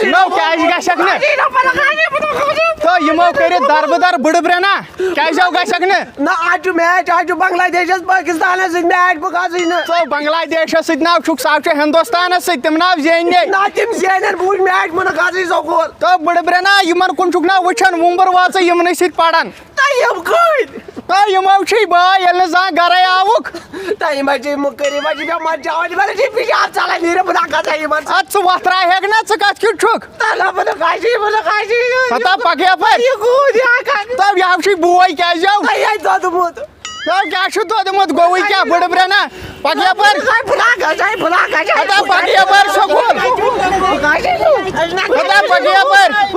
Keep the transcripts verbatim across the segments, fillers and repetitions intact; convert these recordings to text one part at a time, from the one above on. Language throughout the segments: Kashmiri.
نو، کیٛازِ گژھکھ نہٕ؟ تہٕ یِمو کٔرِتھ دربہٕ در بٕڑٕ برٛٮ۪نا، کیٛازِ آو گژھکھ نہٕ؟ نہ، آز چھُ میچ، آز چھُ بنگلہ دیشس پٲکِستانس سۭتۍ میچ، بہٕ کھسٕے نہٕ۔ تو بنگلہ دیشس سۭتۍ نہ چھُکھ، سُہ چھُ ہندوستانس سۭتۍ، تِم نہ زیننے۔ نہ، تِم زینن، بہٕ وٕچھِ میچ، بہٕ نہٕ کھسٕے سکوٗل۔ تو بٕڑٕ برٛٮ۪نا، یِمن کُن چھُکھ نہ وٕچھان، وُمبٕر واژٕ یِمنٕے سۭتۍ پران۔ تہٕ یِم کٔرۍ؟ تہٕ یِمو چھُے باے، ییٚلہِ نہٕ زانٛہہ گرے آوُکھ۔ تہٕ یِم حظ چھِ مُکٔرۍ، یِم حظ چھِ مےٚ مَزٕ چاوان، یِمن حظ چھِ پِشاب ژَلان نیٖرِتھ، بہٕ نہ کھسہٕ یِمن سۭتۍ۔ اَدٕ ژٕ وۄتھراوہکھ نا، ژٕ کَتھ کیُتھ چھُکھ؟ تہٕ نہ، بہٕ نہٕ کھسہٕ، بہٕ نہٕ کھسہٕ۔ پتہ پکھ یپٲرۍ۔ یہِ گوٗر، یہِ ہا کھسہٕ۔ تہٕ یہِ ہا چھُے بوے، کیٛازِ آو؟ تہٕ یہِ ہا دۄدٕ موت۔ تہٕ کیٛاہ چھُ دۄدٕ موت؟ گوٚوُے کیٛاہ، بٕڑٕ برٛٮ۪نا؟ پکھ یپٲرۍ۔ ہتا پکھ یپٲرۍ سکوٗل۔ ہتا پکھ یپٲرۍ۔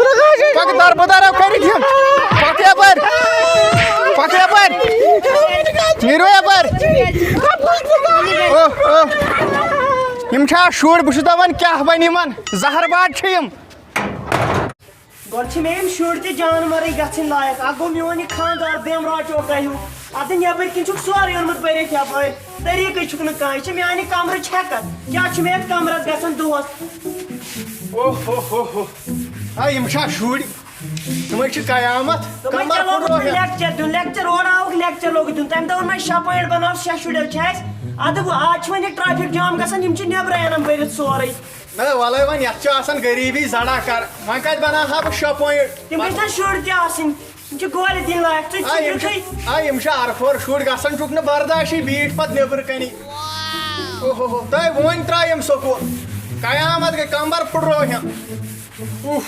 پکھ دربٕدر کٔرِتھ یِم۔ پکھ یپٲرۍ۔ پکھ یپٲرۍ۔ نیٖرِو یپٲرۍ۔ اوہ، اوہ۔ یِم چھا شُرۍ؟ بہٕ چھُس دپان کیٛاہ بنہِ یِمن؟ زہر باد چھِ یِم۔ گۄڈٕ چھِ مےٚ یِم شُرۍ تہِ جانورٕے گژھٕنۍ لایق۔ اکھ گوٚو میون یہِ خانٛدار بیم راچو کَہیوٗ۔ اَتھ نٮ۪بٕرۍ کِنۍ چھُکھ سورُے اوٚنمُت بٔرِتھ یَپٲرۍ۔ طریٖقٕے چھُکھ نہٕ کانٛہہ۔ یہِ چھِ میٛانہِ کمرٕچ ہٮ۪کتھ۔ کیٛاہ چھُ مےٚ یَتھ کمرَس گژھان دۄہَس؟ اوہ، اوہ، اوہ، اوہ۔ آ، یِم چھا شُرۍ؟ تِمَے چھِ قیامت۔ دوٚپمَے، کمر ژےٚ لوگُتھ پھُٹرو نہٕ ہٮ۪تھ۔ لیکچر دیُن، لیکچر اورٕ آوُکھ لیکچر لوگُتھ دیُن۔ تَمہِ دۄہ ووٚن مےٚ شےٚ point بَناو، شےٚ شُرۍ حظ چھِ اَسہِ۔ اَدٕ وۄنۍ آز چھُ وۄنۍ یہِ traffic jam گژھان، یِم چھِ نٮ۪برَے اَنان بٔرِتھ سورُے۔ نہ، وَلَے وۄنۍ یَتھ چھِ آسان غریٖبی زَڑا کَر، وۄنۍ کَتہِ بَناوہا بہٕ شےٚ point؟ تِم گٔژھۍ نہ شُرۍ تہِ آسٕنۍ، یِم چھِ گورِ دِنۍ لایق، ژٕ آ، چھِ یِم چھِ، یُتھُے۔ آ، یِم چھِ اَرٕفور شُرۍ، گژھان چھُکھ نہٕ برداشٕے، بیٖٹھۍ پَتہٕ نیٚبرٕ کَنی۔ اوہ ہو ہو، تۄہہِ وۄنۍ ترٛایِم سکوٗل، قیامت گٔے، کمبر پھُٹرٲوہِم۔ اُف،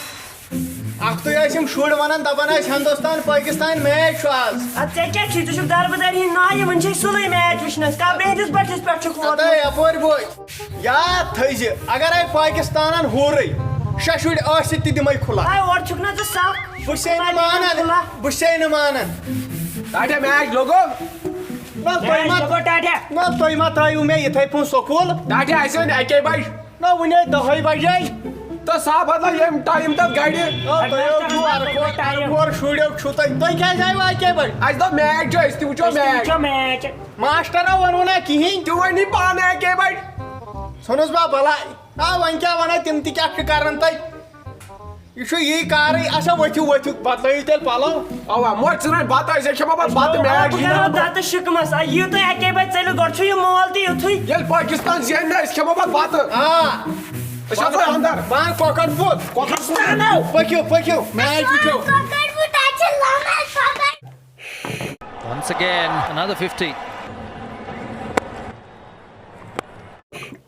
اَکھتُے ٲسۍ یِم شُرۍ وَنان، دَپان ٲسۍ، ہِندُستان پٲکِستان match چھُ آز۔ اَدٕ ژےٚ کیٛاہ چھُے؟ ژٕ چھُکھ دربٕدر ہِنٛدۍ ناوِ، وۄنۍ چھے سُلٕے match وٕچھنَس، کَپرِ ہِنٛدِس بٔٹھِس پٮ۪ٹھ چھُکھ ووتمُت۔ ہَتاے، یَپٲرۍ بوے۔ یاد تھٲیزِ، اگرے پاکستانن ہورٕے، شےٚ شُرۍ ٲسِتھ تہِ دِمے کھُلہ۔ ہاے، اورٕ چھُکھ نہ ژٕ سکھ۔ بہٕ چھُسے نہٕ مانان، کھُلہ۔ بہٕ چھُسے نہٕ مانان۔ ٹاٹھیا، میچ لوگو؟ نہ، تُہۍ میچ ما، لوگو ٹاٹھیا؟ نہ، تُہۍ ما ترٛٲیِو مےٚ یِتھَے پٲٹھۍ سکوٗل؟ ٹاٹھیا، اَسہِ ٲسۍ اَکے بجہِ۔ نہ، وُنے دَہے بجے۔ تہٕ صاحب، مطلب، ییٚمہِ ٹایم تَتھ گَڑِ۔ آ، تۄہہِ حظ چھُو اَرٕفور، اَرٕفور شُرۍ حظ چھُو تُہۍ۔ تُہۍ کیٛازِ آیِوٕ اَکے بجہِ؟ اَسہِ دوٚپ میچ چھُ، أسۍ تہِ وٕچھو أسۍ تہِ میچ۔ وٕچھو میچ۔ ماسٹرن ووٚنوُ نا کِہیٖنۍ؟ تہِ ووٚن نہٕ پانہٕ اَکے بجہِ۔ ژھٕنُس بہٕ بلاے۔ آ، وۄنۍ کیٛاہ وَنان، تِم تہِ کیٛاہ چھِ کَران تَتہِ؟ یہِ چھُ یی کارٕے۔ اچھا، ؤتھِو، ؤتھِو، بدلٲیِو تیٚلہِ پَلو۔ اَوا، مۄچ ژٕ رَٹھ بَتہٕ، أسۍ کھٮ۪مو پَتہٕ بَتہٕ، میچ بہٕ گِنٛدو۔ کَرو دَتہٕ شِکمَس۔ آ، یِیِو تُہۍ اَکے بَتہِ ژٔلِو، گۄڈٕ چھُ یہِ مول تہِ یُتھُے۔ ییٚلہِ پٲکِستان زینہِ نا، أسۍ کھٮ۪مو پَتہٕ بَتہٕ۔ آ۔ أسۍ اَژو اَندَر۔ بہٕ اَنہٕ کۄکَر پھوٚت۔ کۄکَر پھوٚت۔ پٔکِو، پٔکِو، میچ وٕچھو۔ کۄکَر پھوٚت، تَتہِ چھِ لَمان کۄکَر۔ Once again, another fifty.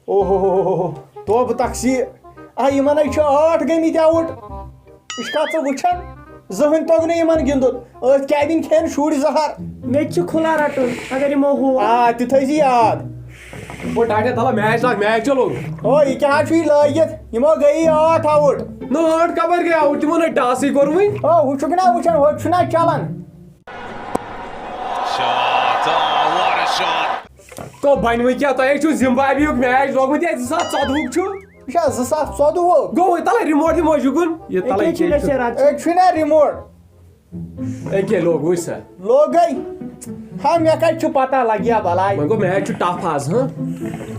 اوہو، توبہٕ تقصیر۔ آ، یِمن ہے چھِ ٲٹھ گٔمٕتۍ out۔ یہِ چھُکھا ژٕ وٕچھان؟ زٕہٕنۍ توٚگ نہٕ یِمن گِنٛدُن۔ أتھۍ کیٛاہ دِنۍ کھٮ۪ن شُرۍ زہر؟ مےٚ تہِ چھُ کھُلہ رَٹُن، اگر یِمو ہُہ۔ آ، تہِ تھٲیزِ یاد۔ او ٹاٹھیا، تھَلہ میچ لاگ، میچ چلو۔ او، یہِ کیٛاہ حظ چھُ یہِ لٲگِتھ؟ یِمو گٔیی ٲٹھ out۔ نہ، ٲٹھ کَپٲرۍ گٔے out؟ تِمو نَے ٹاسٕے کوٚر وٕنۍ۔ او، ہُہ چھُکھ نہ وٕچھان، ہُتہِ چھُنہ چلان۔ Shot. Oh, what a shot. تو بنہِ وۄنۍ کیٛاہ؟ تۄہہِ ہے چھُو زمبابوے یُک میچ لوگمُت یہِ زٕ ساس ژۄدہُک چھُ۔ یہِ چھا زٕ ساس ژۄدہُک؟ گوٚو وۄنۍ تَلَے remote دِمو یُکُن۔ یہِ تَلَے ییٚکیٛاہ چھُ کیٛاہ مےٚ چھُ؟ شیران۔ أکۍ چھُنہ remote۔ أکیٛاہ لوگ وٕچھ سا۔ لوگَے۔ ہا، مےٚ کَتہِ چھُ پَتہ لَگہِ یا بَلاے۔ وۄنۍ گوٚو میچ چھُ tough آز، ہاں؟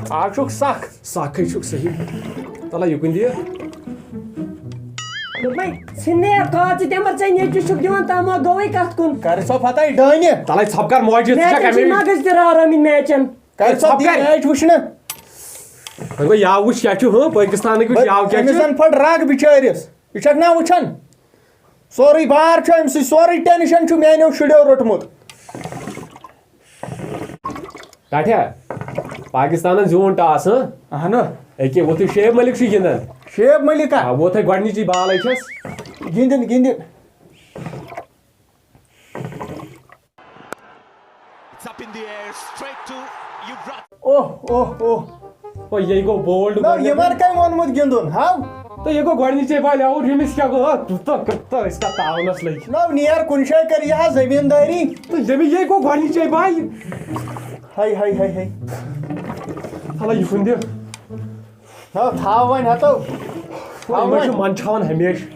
آز چھُکھ سَکھ۔ سَکھٕے چھُکھ صحیح۔ تَلَے یُکُن دِ۔ دوٚپمَے، ژھٕن نے کاژٕ تَمہِ پَتہٕ ژےٚ نیٚچوِس چھُکھ دِوان تَماہ گوٚوٕے کَتھ کُن؟ کَر سا پَتَے ڈٲنہِ۔ تَلَے ژھۄپہٕ کَر ماجہِ، ژٕ چھَکھ میچَن چھِ اَمے وِزِ۔ مَغٕز تہِ راوراوٕنۍ میچَن۔ کَر ژٕ ژھۄپہٕ کَر۔ میچ وٕچھنہٕ۔ وۄنۍ گوٚو یاو وٕچھ کیٛاہ چھُ، ہہ، پٲکِستانٕکۍ وٕچھ یاو کیٛاہ أمِس چھُ۔ زَن پھٔٹ رَگ بِچٲرِس۔ یہِ چھَکھ نا وٕچھان؟ سورُے بار چھُ أمۍ سٕے، سورُے tension چھُ میٛانیو شُریو روٚٹمُت۔ ٹاٹھیا، پاکستانن زیوٗن toss، ہہ؟ اہنو۔ أکے ووتُے شعیب ملک چھُ گِنٛدان۔ شعیب ملک ہا؟ آ، ووت ہے گۄڈٕنِچی ball ہے چھَس۔ گِنٛدِن، گِنٛدِن۔ It's up in the air, straight to Yuvraj. اوہ، اوہ، اوہ۔ او، یے گوٚو bold نو، گۄڈٕنیتھٕے۔ یِمن کٔمۍ ووٚنمُت گِنٛدُن؟ ہاو۔ تہٕ یہِ گوٚو گۄڈٕنِچے بالہِ out، ییٚمِس کیٛاہ گوٚو؟ آ، تہٕ، تہٕ، تہٕ أسۍ کَتھ تاونَس لٔگۍ۔ نو، نیر کُنہِ جایہِ کر یہِ ہا زٔمیٖندٲری۔ تہٕ ییٚمہِ، یے گوٚو گۄڈٕنِچے بالہِ۔ ہاے، ہاے، ہاے، ہاے۔ ہلا، یہِ کُن دِ۔ نو، تھاو وۄنۍ ہتو۔ تھاو یِمَن چھُ وۄنۍ۔ منٛدچھاوان ہمیشہٕ۔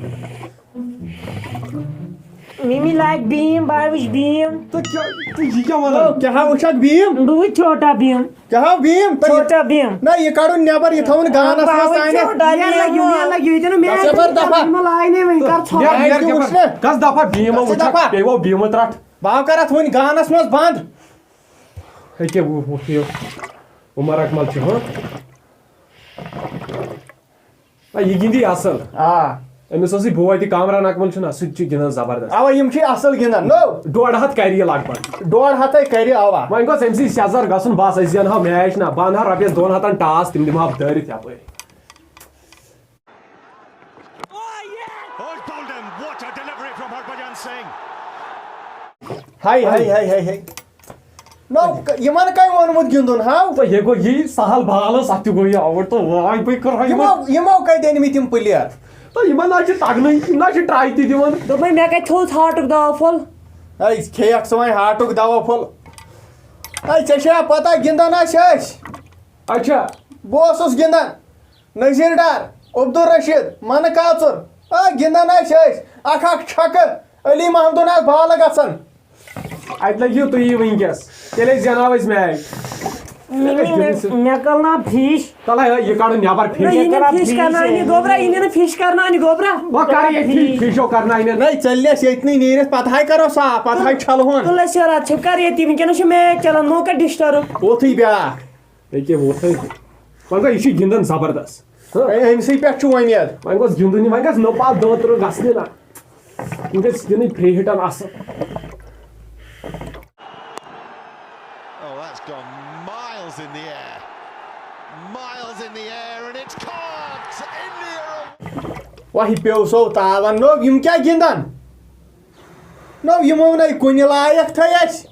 ممی لاگ بھیم، بہٕ وٕچھ بھیم۔ تہٕ کیٛاہ، تہٕ یہِ کیٛاہ وَنان؟ کیٛاہ ہا وٕچھکھ بھیم؟ بہٕ وٕچھ چھوٹا بھیم۔ کیٛاہ ہا بھیم؟ تہٕ یہِ- چھوٹا بھیم۔ نہ، یہِ کَڑُن نٮ۪بر، یہِ تھاوُن گانَس منٛز تانٮ۪تھ۔ چھوٹا بھیم۔ ژےٚ بَر دَفا۔ یِمَن لاے نہٕ وۄنۍ، کَر ژھۄپہٕ۔ یہِ آسہِ کیٛاہ وٕچھنہِ؟ کس دفعہ بھیم کس وٕچھکھ؟ دفعہ؟ بیٚیہِ گوٚو بھیمہٕ ترٛٹھ۔ بہٕ ہا کَرَتھ وۄنۍ گانَس منٛز بنٛد۔ ییٚکیٛاہ وُ- وُ- یہِ عمر اکمل چھُ، ہاں؟ آ، یہِ گِنٛدِ اصل۔ آ۔ أمِس اوسُے بوے تہِ، کامران اکمل چھُنہ، سُہ تہِ چھُ گِنٛدان زبردست۔ اَوا، یِم چھِ اصل گِنٛدان۔ نو۔ ڈۄڈ ہتھ کرِ یہِ لگ بگ۔ ڈۄڈ ہتھے کرِ، اوا۔ وۄنۍ گوٚژھ أمۍ سٕے سیزر گژھُن، بس أسۍ زینہو میچ نہ، بہٕ انہٕ ہا رۄپیس دۄن ہتن ٹاس، تِم دِمہٕ ہا بہٕ دٲرِتھ یپٲرۍ۔ Oh, he's bowled him. What a delivery from Harbhajan Singh. ہاے ہاے ہاے ہاے ہاے۔ نو، ک- یِمن کٔمۍ ووٚنمُت گِنٛدُن ہاو؟ تہٕ یہِ گوٚو یی سہل بال ٲس، اتھ تہِ گوٚو یہِ آوُٹ، تہٕ واے بہٕ کرہا یِمن۔ یِمو یِمو کتہِ أنۍ مٕتۍ یِم پٕلیر؟ تہٕ یِمن نہ چھِ تگنٕے، یِم نہ چھِ ٹراے تہِ دِوان۔ دوٚپمَے مےٚ کَتہِ تھوٚوُتھ ہاٹُک دوا پھوٚل؟ ہے، کھیٚیَکھ ژٕ وۄنۍ ہاٹُک دوا پھوٚل۔ ہے، ژےٚ چھےٚ پتہ گِنٛدان ٲسۍ أسۍ؟ اچھا۔ بہٕ اوسُس گِنٛدان۔ نذیٖر ڈار، عبدالرشید، منہٕ کاژُر۔ آ، گِنٛدان ٲسۍ أسۍ۔ اکھ اکھ چھکہٕ۔ علی محمدُن آس بالہٕ گژھان۔ اتہِ لگیو تُہی وٕنکیٚس، تیٚلے زیناو أسۍ میچ۔ مےٚ مےٚ کَل نا فِش۔ تلے ہے، یہِ کڑُن نٮ۪بر نہ، فِش۔ یہِ نہٕ کران فِش فِش کرناونہِ ہے۔ گوٚبرا، یہِ نہٕ فِش کرناونہِ گوٚبرا۔ وۄنۍ کر ییٚتہِ فِشو کرناونہِ۔ نَے، ژےٚ لٮ۪س ییٚتہِ نٕے نیٖرِتھ، پتہٕ ہاے کرو صاف، پتہٕ ہاے چھلہون۔ تُل اَسہِ یارا، ژٕ کر ییٚتی، وٕنکیٚنَس چھُ میچ چلان، نو کر ڈسٹرب۔ اوتھٕے بیٛاکھ۔ ییٚکیٛاہ ووتھے۔ وۄنۍ گوٚو یہِ چھُ گِنٛدان زبردست۔ ہاں۔ ہے، أمۍ سٕے پٮ۪ٹھ چھُ وۄمید۔ وۄنۍ گوٚژھ گِنٛدُن یہِ، وۄنۍ گژھِ نو پتہٕ دۄن ترٛٮ۪ن گژھنہِ نہ۔ یِم گژھِ گِنٛدٕنۍ فرٛی ہِٹَن اَصٕل۔ Oh, that's gone miles in the air. Miles in the air, and it's caught in the air. وۄنۍ پیوٚو سو تاون۔ نو، یِم کیٛاہ گِنٛدان؟ نو، یِمو نَے کُنہِ لایق تھٲے اَسہِ۔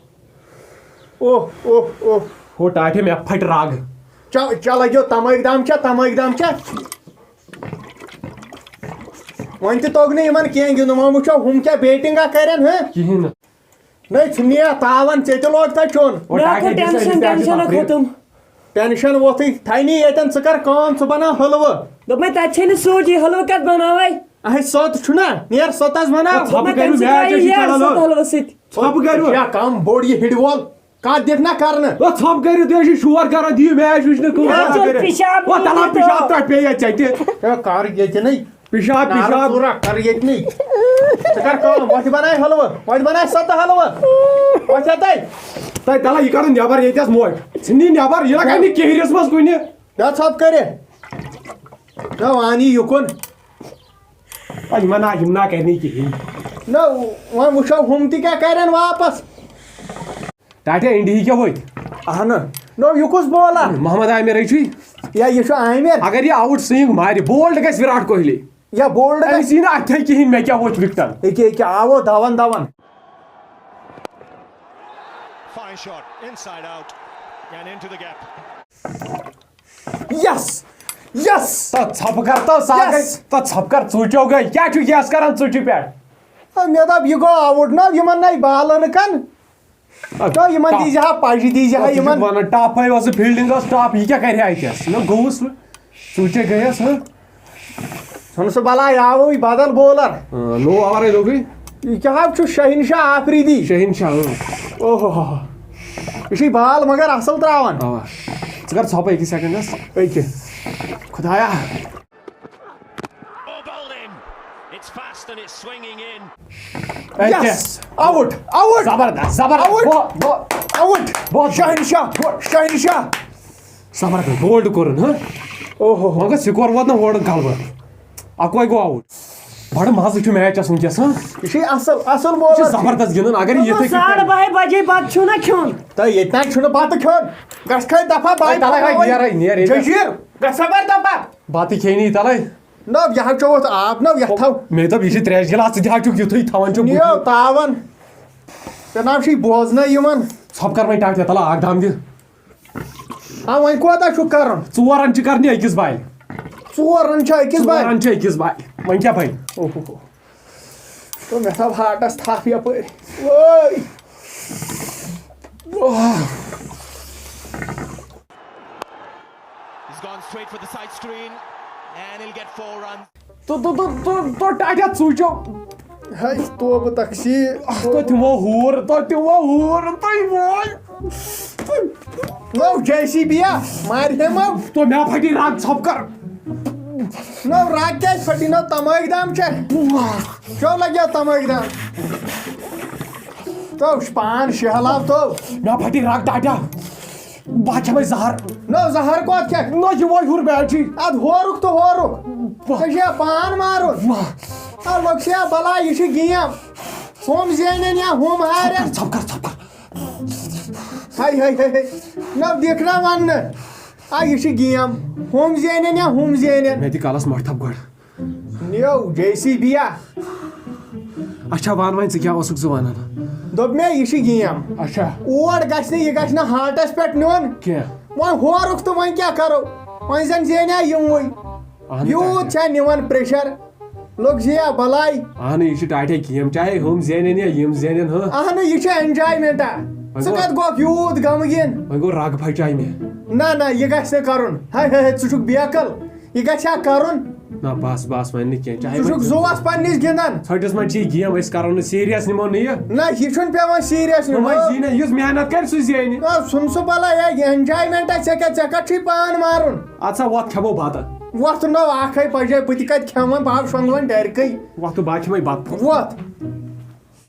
اوہ، اوہ، اوہ۔ ہو ٹاٹھے مےٚ پھٹہِ رگ۔ چا-، چا لگیو تمٲکۍ دام چھا، تمٲکۍ دام چھا؟ وۄنۍ تہِ توٚگ نہٕ یِمن کینٛہہ گِنٛدُن۔ وۄنۍ وٕچھو ہُم کیٛاہ بیٹِنٛگا کرن، ہہ؟ کِہیٖنۍ نہٕ۔ نٔے ژھٕنیا تاون، ژےٚ تہِ لوگ تھا چوٚن۔ او مےٚ ٹاٹھے کوٚر دِژ أمِس ٹینشن، پیٹہِ ٹینشن تفریٖح۔ ختم۔ ٹینشن ووتھٕے، تھاینی ییٚتٮ۪ن، ژٕ کر کٲم، ژٕ بناو حلوٕ۔ دوٚپمَے تَتہِ چھے نہٕ سیوٚد، یہِ حلوٕ کَتھ بناوَے؟ اہے سوٚت چھُنا، نیر سوٚتس بناو۔ ژھۄپہٕ مےٚ کٔرِو، تَمہِ سۭتۍ میچ آیہِ چھُ یہِ چلان۔ سوٚت حلوَس سۭتۍ۔ ژھۄپہٕ کٔرِو۔ یا کم بوٚڑ یہِ ہِڈ وول، کتھ دِکھ نہ کرنہٕ۔ او ژھۄپہٕ کٔرِو، تُہۍ ٲسِو شور کران، دِیِو میچ وٕچھنہٕ کُن۔ یہِ حظ اوس پِشاب او تلان نیٖرِتھ۔ پِشاب تۄہہِ پیٚیہِ ژےٚ تہِ۔ ہے، کر ییٚتہِ نٕے۔ پِشاب، نارٕ پِشاب۔ ژوٗرا کر ییٚتہِ نٕے۔ ژٕ کر کٲم، وۄتھ بناے حلوٕ، وۄتھ بناے ستہٕ حلوٕ۔ وۄتھ ہتے۔ تۄہہِ تلان یہِ کڑُن نٮ۪بر ییٚتہِ ٲس موج۔ ژھٕنی نٮ۪بر، یہِ لگان نہٕ کِہرِس منٛز کُنہِ۔ یا ژھۄپ کٔرِتھ۔ نہ وانی یُکُن۔ آ، یِمن نا، یِم نا کرنی کِہیٖنۍ۔ نہ، وۄنۍ وٕچھو ہُم تہِ کیٛاہ کرن واپس۔ ٹاٹھے انڈیہٕکۍ کیٛاہ ؤتھۍ؟ اہنہٕ۔ نو، یہِ کُس بولر؟ محمد عامر ہے چھُے۔ یا یہِ چھُ عامر۔ اگر یہِ آوُٹ سوئنگ مارِ، بولڈ گژھِ وراٹ کوہلی۔ یا بولڈ أمِس یی نہٕ اَتھے کِہیٖنۍ، مےٚ کیٛاہ ووٚتھ وِکٹن۔ ییٚکیٛاہ، ییٚکیٛاہ آو دون دون۔ Fine shot, inside out. And into the gap. یس، یس۔ تہٕ ژھۄپہٕ کر تو سا گٔے، Yes. تہٕ ژھۄپہٕ کر، ژوٗچو گٔے۔ کیٛاہ چھُ یس کران ژوٗچہِ پٮ۪ٹھ؟ مےٚ دوٚپ، یہِ گوٚو آوُٹ نہ، یِمن نَے بالَن کن۔ تو یِمن دیٖزِ ہا پَجہِ، دیٖزِ ہا تَتھ چھِ یِمن۔ وَنان ٹاپ فایِو ٲس، فیٖلڈِنٛگ ٲس ٹاپ، یہِ کیٛاہ کَرِ ہا اَتہِ؟ نہ گوٚوُس نہٕ، ژوٗچے گٔیَس، ہہ؟ ژھٕن سُہ بلاے، آوٕے بدل بولر۔ آ، نوٚو اوورَے لوٚگُے۔ یہِ کیٛاہ حظ چھُ شاہیٖن شاہ آفریٖدی؟ شاہیٖن شاہ، اۭں۔ اوہ ہو ہو۔ یہِ چھُے بال مگر اَصٕل ترٛاوان۔ اَوا۔ ژٕ کر ژھۄپہٕ أکِس سیکنڈَس۔ أکہِ۔ خۄدایا۔ Oh, bowled in. It's fast and it's swinging in. أکہِ۔ یس، آوُٹ، آوُٹ۔ زبردست، زبردست۔ آوُٹ۔ بہت، بہت۔ آوُٹ۔ بہت۔ شاہیٖن شاہ، شاہیٖن شاہ۔ زبردست، بولڈ کوٚرُن، ہہ؟ اوہ ہو ہو۔ مگر سکور ووت نہ ہورٕ غلبہٕ۔ اَکوے گوٚو آوُٹ۔ بڑٕ مزٕ چھُ میچَس وٕنکیٚس، ہہ؟ یہِ چھُ اَصٕل، اَصٕل یہِ چھُ بولر۔ زبردست گِنٛدان۔ اگر یہِ یِتھَے کٔنۍ ساڑٕ بَہہِ بَجے بَتہٕ چھُو نہ کھیوٚن؟ تہٕ ییٚتہِ نہ چھُنہٕ بَتہٕ کھیوٚن۔ گژھ کھے دفعہ بَے۔ تَلے وۄنۍ نیر، ہے، نیر ییٚتہِ۔ جٔزیٖر، گژھ سا بَر دفعہ۔ بَتہٕ کھیٚیہِ نہٕ یہِ تَلے۔ نہ، یہِ ہا چوٚوُتھ آب، نہ، یَتھ تھاو۔ مےٚ دوٚپ، یہِ چھِ ترٛیشہِ گِلاس، ژٕ تہِ ہا چھُکھ یُتھُے تھاوان چھُکھ بٕتھِ۔ نِیو تاوَن۔ ژےٚ نہ چھُے بوزنَے یِوان۔ ژھۄپہٕ کر وۄنۍ ٹاٹھے، تَلہٕ اَکھ دَم دِ۔ آ، وۄنۍ کوتاہ چھُ کرُن؟ ژور رن چھِ کرنہِ أکِس بالہِ۔ ژور رن چھِ أکِس ژور بالہِ؟ رن چھِ أکِس بالہِ۔ وۄنۍ کیٛاہ بنہِ؟ اوہ ہو ہو۔ تو مےٚ تھاو ہارٹس تھپھ یپٲرۍ۔ وٲے۔ He's gone straight for the side screen and he'll get four runs. تو تو تو تو تو ٹاٹھیا ژوٗچو۔ ہے توبہٕ تقسیٖر۔ تۄہہِ تہِ وو ہوٗر، تۄہہِ تہِ وو ہوٗر، تۄہہِ وو۔ نو جے سی بی یا مارِ ہے مو۔ تو مےٚ پھٹی رگ، ژھۄپ کر۔ نو رگ کیٛازِ پھٹی؟ نو تمٲکۍ دام چھا؟ چو لگیا تمٲکۍ دام۔ تو پان شہلاو تو۔ مےٚ پھٹی رگ ٹاٹا۔ بہٕ کھٮ۪مے زہر۔ نو زہر کوت کھٮ۪کھ؟ نہ، یہِ وۄنۍ ہیوٚر بیٹری۔ ادٕ ہورُکھ تہٕ ہورُکھ۔ ژےٚ چھےٚ پان مارُن؟ آ لۄکسیا بلاے، یہِ چھِ گیم۔ ہُم زینن یا ہُم ہارن۔ ژھۄپ کر، ژھۄپ کر۔ ہاے ہاے ہاے ہاے۔ نہ دِکھ نہ وننہٕ۔ آ یہِ چھِ گیم۔ ہُم زینن یا ہُم زینن۔ مےٚ دِ کلس مۄٹھ تھپھ گۄڈٕ۔ نیو جے سی بی یا۔ اچھا، وَن وۄنۍ، ژٕ کیٛاہ اوسُکھ ژٕ وَنان؟ دوٚپ مےٚ یہِ چھِ گیم۔ اچھا۔ اور گژھِ نہٕ، یہِ گژھِ نہٕ ہارٹس پٮ۪ٹھ نیُن۔ کینٛہہ۔ وۄنۍ ہورُکھ تہٕ وۄنۍ کیٛاہ کرو؟ وۄنۍ زن زینہِ ہا یِموٕے۔ اہن یوٗت تہِ۔ چھا نِوان پریشر؟ لوٚگ زِ یا بلاے۔ اہن، یہِ چھِ ٹاٹے گیم، چاہے ہُم زینن یا یِم زینن، ہاں۔ اہنہٕ، یہِ چھِ انجوایمنٹا۔ ژٕ گوٚو۔ کتھ گوٚکھ یوٗت غمگیٖن؟ وۄنۍ گوٚو رگ پھچاے مےٚ۔ نہ نہ، یہِ گژھِ نہٕ کرُن۔ ہے ہے ہے، ژٕ چھُکھ بیقل۔ یہِ گژھِ ہا کرُن۔ نہ بس بس، وۄنۍ نہٕ کینٛہہ، چاہے ژٕ چھُکھ وۄنۍ زُوَس پننِس گِنٛدان۔ ژھٹِس منٛز چھِ یہِ گیم، أسۍ کرو نہٕ سیریس، نِمو نہٕ یہِ۔ نہ، یہِ چھُنہٕ پٮ۪وان سیریس نیُن۔ وۄنۍ زی نہ، یُس محنت کرِ سُہ زینہِ۔ آ، ژھُن سُہ بلاے، ہے، یہِ انجوایمنٹا، ژےٚ کیٛاہ، ژےٚ کتھ چھُے پان مارُن؟ اَدٕ سا وۄتھ کھٮ۪مو بتہٕ۔ وۄتھ نہ اکھے بجے، بہٕ تہِ کتہِ کھٮ۪مہٕ وۄنۍ، بہٕ ہا شۄنٛگہٕ وۄنۍ ڈرکٕے۔ وۄتھ تہٕ بہٕ کھٮ۪مے بتہٕ۔ وۄتھ۔